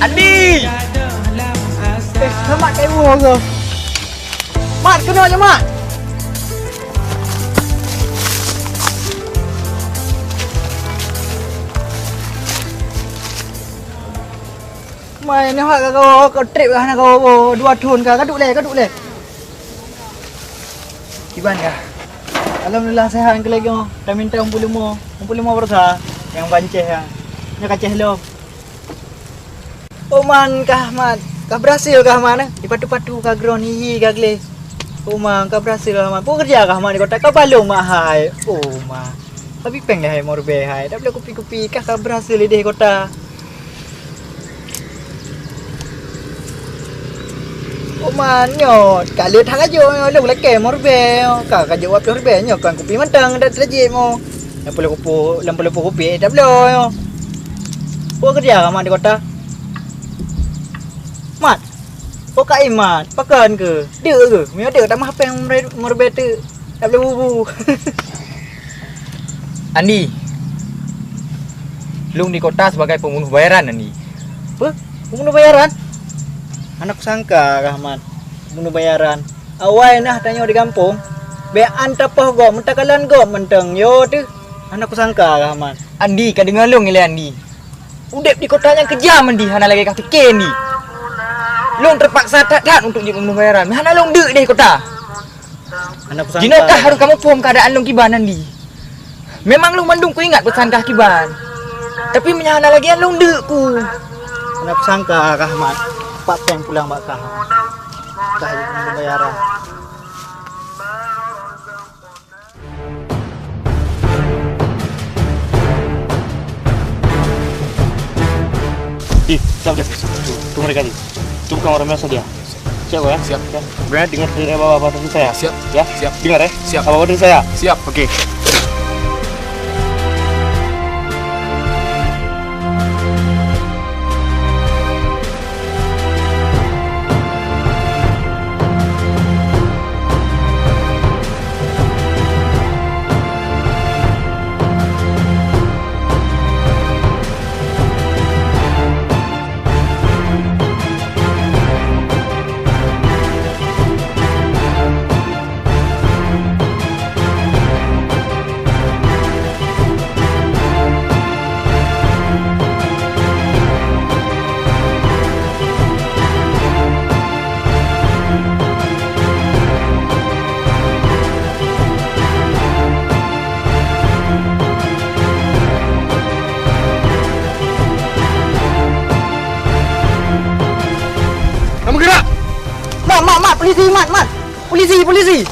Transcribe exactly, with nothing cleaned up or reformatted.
Andi! Eh, selamat kai woe ke? Mat, keunoe nyoe, Mat! Mai nyoe ka kawoe, ka trép ka hana kawoe, dua thon ka, ka duek lé, ka duek lé. Kiban ka? Alhamdulillah sehat, keu lagèe nyoe. Taminta umpul limo, umpul limo peursa nyang bancéh nyan. Nyoe ka céh lom. Oh man, kah man, ka berhasil kah man, eh? Dipatu-patu ka gron, hihi ka gleh. Oh man, ka berhasil kah man. Peue keureuja kah man di kota, ka balong mak hai. Oh man. Tapi péng dah hai morbeh hai. Dak bloe kupi-kupi kah ka berhasil idéh kota. Oh man, nyoe ka lheueh that ka jok nyoe, lôn lakèe morbeh nyoe. Ka ka jok waploh ribèe nyoe, kon kupi mantong dak teujép mo. Lam puluh kupu, lam puluh kupi dak bloe nyoe. Peue keureuja kah man di kota? Mat. Oh, ka imat, pakon keu? Deuk keu? Meunyoe deuk, tamah péng morbeh teuk. Dak bloe bubu. Andi, lôn di kota sebagai peumunoh bayaran, Andi. Peue? Peumunoh bayaran? Hana kusangka kah man, peumunoh bayaran. Awai nah tanyoe di gampông, bèk an tapoh gob, meutakalon gob mantong, yo teuh. Hana kusangka kah man. Andi, ka deungoe lôn ilèe, Andi. Udép di kota nyan keujam, Andi, hana lagèe kah pike, Andi. Lôn teupaksa that-that untuk jeuet peumunoh bayaran. Hana lôn deuk di kota. Hana kusangka. Jinoe kah harôh kamoe phom keuadaan lôn kiban, Andi. Memang lôn mandum kuingat peusan kah kiban. Tapi meunyo hana lagèe nyan lôn deuk ku. Hana kusangka kah mat, pat péng pulang bak kah. Kah jeuet peumunoh bayaran. Ih, siap, siap. Tunggu dekat sini. Itu bukan orang biasa dia. Siap, ya? Siap. Ya. Benar, dengar dari apa-apa dari saya. Siap. Ya? Siap. Dengar, ya? Siap. Apa-apa dari saya. Siap. Oke. Kamu gerak! Mat, mat, mat, polisi, mat, mat. Polisi, polisi.